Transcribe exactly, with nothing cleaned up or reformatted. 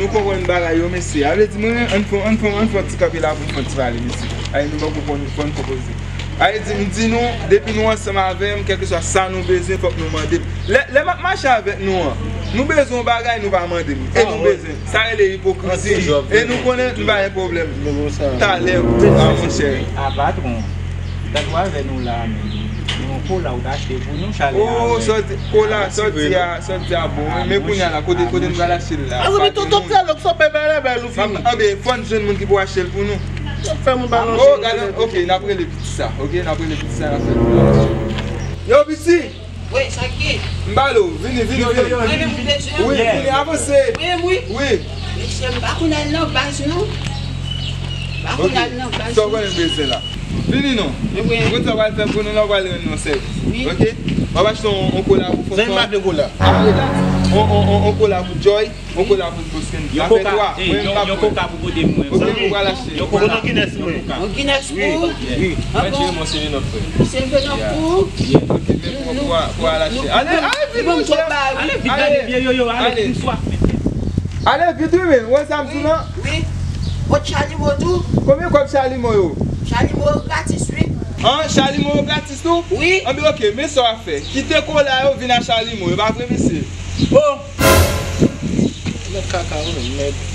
Ou konprann bagay yo, mesye. A vle di, mwen, ann fè, ann fè, ann fè yon ti kanpe la pou n fè yon ti pale, mesye. Ay, nou poko konn, konn pwopoze. A vle di, m di nou, depi nou ansanm avè m, kèlkeswa sa nou bezwen, fòk nou mande m. Lè, lè m ap mache avèk nou an, nou bezwen yon bagay, nou pa mande m. E nou bezwen. Sa rele ipokrizi. E nou konnen nou pa gen pwoblèm. Talè, a, monchè. A patwon, gad w avè nou la, men. Yon kola ou ta achte pou nou, chalè a. Oh, sòti, kola, sòti a, sòti a bon. Men kounye a la, kote, kote nou pral achte l la? A, men tonton Tèlòk, sa bèbè lèbè nou fini. Anben, fò n jwenn moun ki pou achte l pou nou. Fè moun balanse. Oh, gade, ok, n ap rele piti sa, ok, n ap rele piti sa, n ap fè l pou nou achte. Yo, piti! Wi, sa k gen? M ba l ou, vini, vini, vini. Mwen menm ou bezwen? Wi, vini, avanse. Mwen menm, wi. Wi. Mesye, m pa konn al nan baz, non. M pa konn al nan baz, non. Sa w konnen m bezwen la? Vini non. Mwen konn sa w pral fè pou nou la, w pral rann nou sèvis. Wi. Ok? W ap achte yon, yon kola pou Fonfon. Sa m achte kola? Apre la, yon, yon, yon, yon kola pou Joy, yon kola pou Bosken. Sa fè twa. Mwen m pa pran. Yon koka pou kote mwen. Ok, ou pral achte. Yon koka. Yon Guinness mwen. Yon Guinness pou ou? Wi. Mwen tire mwen Seven Up, frè. Seven Up pou ou? Ok, men pou, pou, pou al achte. Ale, ale, vin, monchè. Ale vit, ale, vye yo yo, ale, m swaf, mesye. Ale vit, wi, men. Wè sa m di w lan? Wi. Kot chalimo tou? Konbyen kòb chalimo yo? Chalimo yo gratis, wi. An, chalimo yo gratis tou? Wi. Anben, ok, men sa w ap fè. Kite kola yo, vin a chalimo yo, pa vre, mesye? Oh! Mèt kaka, wi, mèt.